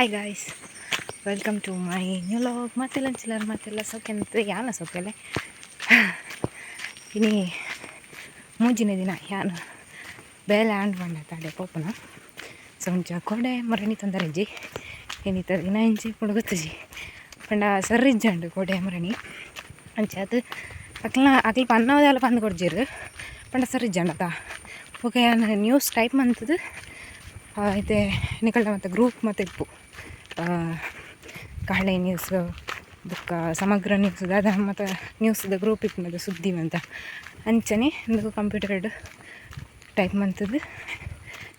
Hi guys, welcome to my new vlog. ಮತ್ತೆಲ್ಲ ಚಿಲ್ಲರ್ ಮತ್ತೆಲ್ಲ ಸೌಖ್ಯ, ಯಾನ ಸೌಖ್ಯಲೆ. ಇನಿ ಮೂಜಿನ ದಿನ ಯಾನು ಬೇಲೆ ಆಂಡ್ ಬಂಡ ತಾಡೆ ಪೋಪುನ. ಸೊ ಒಂಚ ಕೋಡೆ ಮರಣಿ ತೊಂದರೆ ಇಜ್ಜಿ, ಏನಿತ್ತ ದಿನ ಇಂಚಿ ಪುಂಡ ಗೊತ್ತುಜಿ. ಪಂಡ ಸರ್ ಇಜ್ಜಂಡು ಕೋಡೆ ಮರಣಿ ಅಂಚ ಅದು ಅಕ್ಲ ಅಕ್ಲ ಪನ್ನವದೆಲ್ಲ ಪಂದ್ ಕೊಡ್ಜಿರು. ಪಂಡ ಸರ್ ಇಜ್ಜಂಡತ ಬೊಕ ಯಾನ್ ನ್ಯೂಸ್ ಟೈಪ್ ಮಂತುದು ಇತ್ತೆ ನಿಕಲ್ಡ ಮತ್ತು ಗ್ರೂಪ್ ಮತ್ತು ಇಪ್ಪು ಕಾಳೆ ನ್ಯೂಸ್ ಬೊಕ್ಕ ಸಮಗ್ರ ನ್ಯೂಸ್ ದಾದ ಮತ್ತು ನ್ಯೂಸ್ದ ಗ್ರೂಪ್ ಇಪ್ಪುನದ ಸುದ್ದಿ ಅಂತ. ಅಂಚನೆ ಇಂದು ಕಂಪ್ಯೂಟರ್ಡ್ ಟೈಪ್ ಮಂತುದು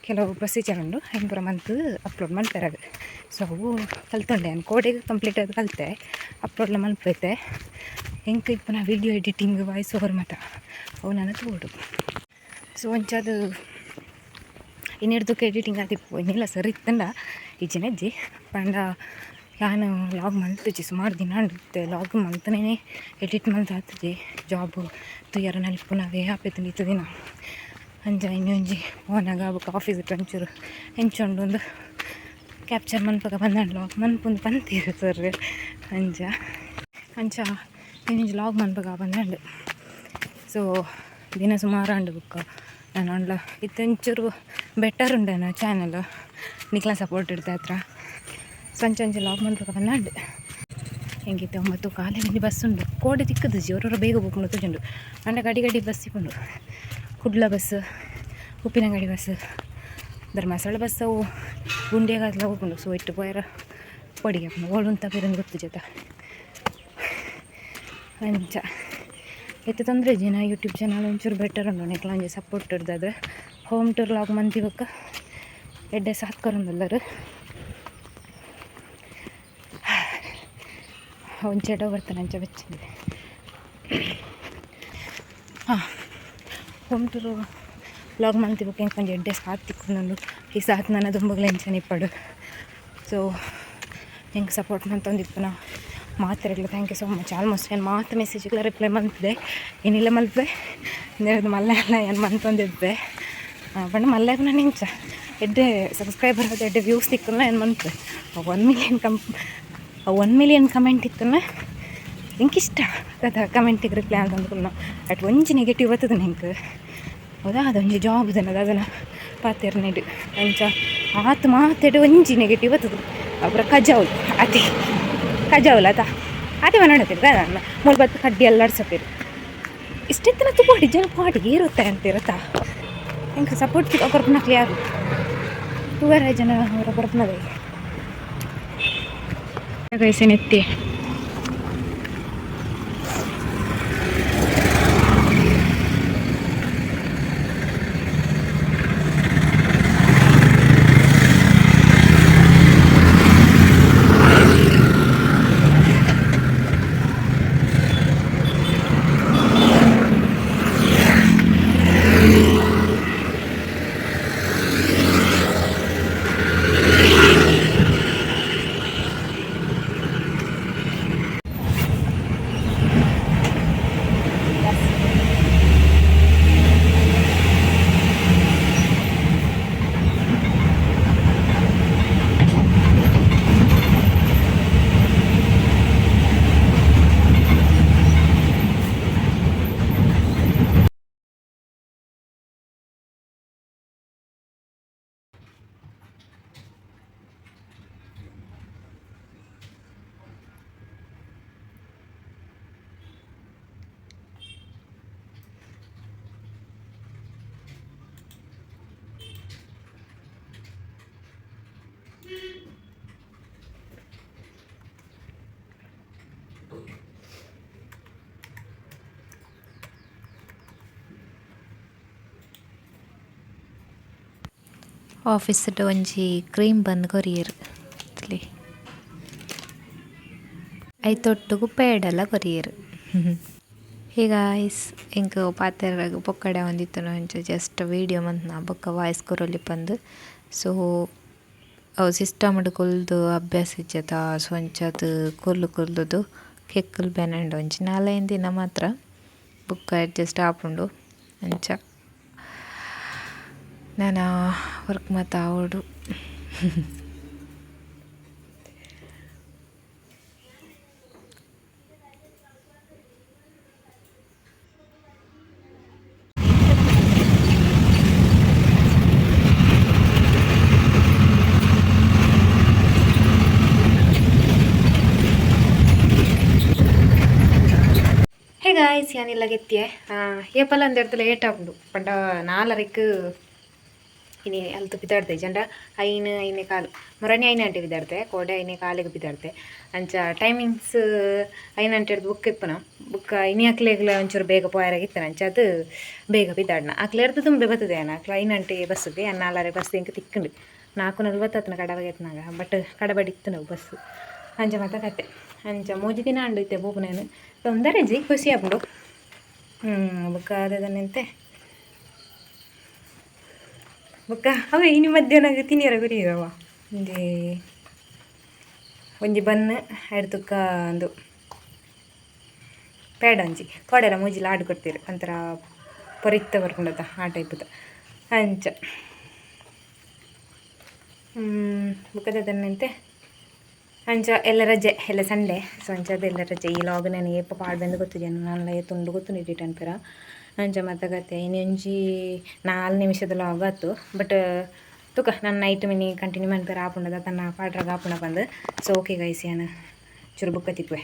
ಕೆಲವು ಪ್ರೊಸೀಜರ್ ಉಂಡು, ಐನ್ ಪೂರ ಮಂತುದು ಅಪ್ಲೋಡ್ ಮಲ್ಪೆರೆ. ಸೊ ಅವು ಕಲ್ತೊಂಡೆ ಯಾನ್, ಕೋಡೆಗ್ ಕಂಪ್ಲೀಟ್ ಆದ್ ಕಲ್ತೆ, ಅಪ್ಲೋಡ್ಲ ಮಲ್ಪೈತೆ. ಎಂಕ್ ಇಪ್ಪುನ ವಿಡಿಯೋ ಎಡಿಟಿಂಗ್, ವಾಯ್ಸ್ ಓವರ್ ಮಾತ ಅವು ನನ ತೂವೊಡು. ಸೊ ಒಂಚಾದ್ ಇನಿರ್ದಕ್ಕೆ ಎಡಿಟಿಂಗ್ ಆದಿಪ್ಪು. ಇನ್ನಿಲ್ಲ ಸರಿ ಇತ್ತಂಡ ಇಜ್ಜಿನಜ್ಜಿ. ಪಂಡ ಯಾನ್ ವ್ಲಾಗ್ ಮಲ್ತುಜಿ ಸುಮಾರು ದಿನ ಆಂಡ್. ವ್ಲಾಗ್ ಮಲ್ತನೇ ಎಡಿಟ್ ಮಲ್ತ್ ಆತುಜಿ. ಜಾಬ್ ತೂಯರ ನಲ್ಪುನವೇ ಆಪೆತ್ಂಡ್ ಇತ್ತೆ ದಿನ. ಅಂಚ ಇನ್ನೊಂಜಿ ಪೋನಗ ಬೊಕ ಆಫೀಸ್ ಒಂಚೂರು ಎಂಚ ಉಂಡು ಅಂದ್ ಕ್ಯಾಪ್ಚರ್ ಮನ್ಪಗ ಬಂದಾಂಡ್ ವ್ಲಾಗ್ ಮನ್ಪುಂದು ಪಂತೀರು ಸರ್. ಅಂಚ ಅಂಚ ಇನ್ನೊಂಜಿ ವ್ಲಾಗ್ ಮನ್ಪಗ ಬಂದಾಂಡ್. ಸೊ ದಿನ ಸುಮಾರು ಆಂಡ್. ಬೊಕ್ಕ ನಾನು ಅಂಡ್ಲ ಇತ್ತೆ ಒಂಚೂರು ಬೆಟರ್ ಉಂಡೇನ ಚಾನಲ್, ನಿಕ್ಲ ಸಪೋರ್ಟ್ ಇಡ್ತೆ ಹತ್ರ. ಸೊ ಅಂಚ ಅಂಚ ವ್ಲಾಗ್ ಮನ್ಪಗ ಬಂದಾಂಡ್. ಎಂಕಿತ್ತೆ 9:15 ಒಂಜಿ ಬಸ್ ಉಂಡು. ಕೋಡೆ ತಿಕ್ಕುದುಜಿ, ಒರೊರ ಬೇಗ ಪೋಪುಂಡು ತೋಜುಂಡು. ಆಂಡ ಗಡಿ ಗಡಿ ಬಸ್ ಇಪ್ಪುಂಡು. Kudla bus, Uppinangadi bus, Dharmasthala bus, ಅವು ಗುಂಡಿಯಾಗತ್ಲ ಹೋಪುಂಡು. ಸೊ ಇಟ್ಟು ಪೋಯರ ಪೋಡಿಗೆ ಆಪುಂಡು, ಓಲು ಉಂತಪೆರ್ ಗೊತ್ತುಜತ. ಅಂಚ ಇತ್ತೆ ತೊಂದರೆ ಇಜ್ಜಿ. ಯೂಟ್ಯೂಬ್ ಚಾನಲ್ ಒಂಚೂರು ಬೆಟರ್ ಉಂಡು, ನಿಕ್ಲ ಒಂಜಿ ಸಪೋರ್ಟ್ ಇರ್ದದು. ಹೋಮ್ ಟೂರ್ ವ್ಲಾಗ್ ಮಂತಿ ಬೊಕ್ಕ ಎಡ್ಡೆ ಸಾಥ್ ಕೊರೊಂದುಲ್ಲೆರ್. ಒಂಚೆಡೋ ಬರ್ತಾನೆ ಅಂಚ ಬೆಚ್ಚಿಂದು. ಹಾಂ, ಹೋಮ್ ಟೂರ್ ವ್ಲಾಗ್ ಮಂತಿ ಬೊಕ್ಕ ಎಂಕ್ ಒಂಜಿ ಎಡ್ಡೆ ಸಾಥ್ ತಿಕ್ಕುಂಡು. ಈ ಸಾಥ್ ನನ ದುಂಬುಗ್ಲ ಇಂಚನೆ ಇಪ್ಪಡು. ಸೊ ಎಂಕ್ support ಮಂತೊಂದಿಪ್ಪುನ ಮಾತೆರೆಗ್ಲ thank you so much. Almost ಯಾನ್ ಮಾತ ಮೆಸೇಜ್ಗಳ ರಿಪ್ಲೈ ಮಲ್ತ್ದೆ, ಏನಿಲ್ಲ ಮಲ್ಪೆ ಇಂದೆರ್ದ್ ಮಲ್ಲೆ ಅಲ್ಲ ಯಾನ್ ಮಂತೊಂದಿಪ್ಪೆ. ಪಂಡ ಮಲ್ಲೆ ಪುನ ಇಂಚ ಎಡ್ಡೆ ಸಬ್ಸ್ಕ್ರೈಬರ್ ಆದ್ ಎಡ್ಡೆ ವ್ಯೂಸ್ ತಿಕ್ಕುನ ಯಾನ್ ಮನ್ಪೆ. 1 ಮಿಲಿಯನ್ ಕಂ 1 ಮಿಲಿಯನ್ ಕಮೆಂಟ್ ಇತ್ತುನ ಎಂಕ್ ಇಷ್ಟ ದಾದ ಕಮೆಂಟಿಗೆ ರಿಪ್ಲೈ ಅಂತಂದು. ಅಟ್ ಒಂಜಿ ನೆಗೆಟಿವ್ ಬರ್ತದೆ ಎಂಕ್, ಹೌದಾ? ಅದೊಂಜಿ ಜಾಬ್ ದಾದನ ಪಾತೆರ್ನೆಡ್ ಅಂಚ ಆತ್ ಮಾತೆಡ್ ಒಂಜಿ ನೆಗೆಟಿವ್ ಬರ್ತದೆ. ಅಪುರ ಕಜಾವುಲು ಅತಿ ಕಜಾವುಲು ಅತ ಆತೆ ಮನೋಡತಿರ್ ದಾದ ಮೂಲು ಬತ್ತು ಕಡ್ಡಿ ಅಲ್ಲಾಡ್ಸಪೆರ್. ಇಷ್ಟೆತ್ತನ ತೂಪಾಡಿ ಜನ ಪಾಟಿಗೆ ಏರುತ್ತೆ ಅಂತಿರತ್ತಾ. ಎಂಕ್ ಸಪೋರ್ಟ್ ಕೊರ್ಪುನಕ್ಲು ಯಾರು ತೂವರೆ ಜನ ಅವರ ಕೊರ್ಪುನದೇ ಗೈಸ್. ಎತ್ತಿ. ಆಫೀಸ್ಡ್ ಒಂಜಿ ಕ್ರೀಮ್ ಬನ್ ಕೊರಿಯೆರ್ ತೂಲೆ, ಐತೊಟ್ಟುಗು ಪೇಡಲ ಕೊರಿಯೆರ್. ಹೇ ಗಾಯ್ಸ್, ಎಂಕ್ ಪಾತೆರ್ರೆಗ್ ಪೊಕ್ಕಡೆ ಆವೊಂದಿತ್ತುಂಡು. ಅಂಚ ಜಸ್ಟ್ ವೀಡಿಯೋ ಮಂತ್ನ ಬೊಕ್ಕ ವಾಯ್ಸ್ ಕೊರೊಲಿ ಪಂದ್. ಸೊ ಅವು ಸಿಸ್ಟಮ್ಡ್ ಕುಲ್ದು ಅಭ್ಯಾಸ ಇಜ್ಜತ. ಸೊ ಅಂಚಾದ್ ಕುಲ್ಲು ಕುಲ್ಲುದು ಕೆಕ್ಕುಲು ಬೆನಂಡು. ಒಂಜಿ ನಾಲೈನ್ ದಿನ ಮಾತ್ರ, ಬೊಕ್ಕ ಅಡ್ಜಸ್ಟ್ ಆಪುಂಡು. ಅಂಚ ನನ ವರ್ಕ್ ಮಾತ ಆವೊಡು. ಗಾಯ್ಸ್, ಯಾನಿಲ್ಲ ಗೆತ್ತಿಯೆ ಏಪಲ ಅಂದೆಡ್ದು ಲೇಟ್ ಆಪುಂಡು ಪಂಡ ನಾಲರೆಕ್ ಇನಿ ಅಲ್ತು ಪಿದಾಡ್ದೆ ಜಂಡ ಐನ್ ಐನೆ ಕಾಲು ಮುರಣಿ ಐನ್ ಗಂಟೆ ಪಿದಾಡ್ದೆ ಕೋಡೆ ಐನೆ ಕಾಲಿಗೆ ಪಿದಾಡ್ದೆ. ಅಂಚ ಟೈಮಿಂಗ್ಸ್ 5 ಗಂಟೆಡ್ದು ಬುಕ್ ಇಪ್ಪುನ ಬುಕ್ಕ ಇನಿ ಅಕ್ಲೆಗ್ಲ ಒಂಚೂರು ಬೇಗ ಪೋಯರಾಗಿತ್ತನ ಅಂಚ ಅದು ಬೇಗ ಪಿದಾಡ್ನ. ಅಕ್ಲೆರ್ದು ದುಂಬೆ ಬತ್ತದೆ ಯಾನ್ ಅಕ್ಲ 5 ಗಂಟೆ ಬಸ್ಸುಗೆ ಯಾನ್ ನಾಲರೆ ಬಸ್ ಎಂಕ್ ತಿಕ್ಕುಂಡು. 4:40 ಆತನ ಕಡಬಗೆ ಎತ್ನಾಗ ಬಟ್ ಕಡಬಡಿ ಇತ್ತು ಬಸ್ಸು ಅಂಚ ಮಾತ ಕತೆ. ಅಂಚ ಮೂಜಿ ದಿನ ಆಂಡ್ ಇತ್ತೆ ಪೋಪುನೇನು ತೊಂದರೆ ಇಜ್ಜಿ, ಖುಷಿ ಆಪುಂಡು. ಬೊಕ್ಕ ದಾದನೆಂತೆ ಬೊಕ್ಕ ಅವೇ ಇನಿ ಮಧ್ಯಾಹ್ನ ತಿನಿಯರ ಗುರಿಯವ ಒಂಜಿ ಒಂಜಿ ಬನ್ ಐಡ್ದ್ ಉಂದು ಪೇಡ ಒಂಜಿ ಕೋಡೆಲ ಮೂಜಿ ಲಾಡು ಕೊಡ್ತೀರು ಒಂಥರ ಪೊರಿತ್ತ ಬರ್ಪುಂಡತ ಆ ಟೈಪುದ ಅಂಚ. ಬೊಕ್ಕ ದಾದನೆಂತೆ ಅಂಚ ಎಲ್ಲ ರಜೆ ಎಲ್ಲ ಸಂಡೆ. ಸೊ ಅಂಚ ಅದೆಲ್ಲ ರಜೆ. ಈ ಲಾಗ್ ನಾನು ಏಪ ಪಾಡ್ಬೆಂದು ಗೊತ್ತಿಜಿ ನಾನ್ಲ ಏತುಂಡು ಗೊತ್ತುಂಡು ರಿಟರ್ನ್ ಪೂರ. ಅಂಚ ಮಾತ ಕತೆ. ಇನಿ ಒಂಜಿ 4 ನಿಮಿಷದ ಲಾಗ್ ಆತು ಬಟ್ ತುಕ ನಾನು ನೈಟ್ ಮಿನಿ ಕಂಟಿನ್ಯೂ ಮನ್ಪೆರೆ ಆಪುಂಡದ ತನ್ನ ಪಾಡ್ರಾಗ ಆಪುಂಡ ಪಂದ್. ಸೊ ಓಕೆ ಗೈಸ್, ಯಾನ್ ಚೂರು ಬುಕ್ಕ ತಿಕ್ಕುವೆ.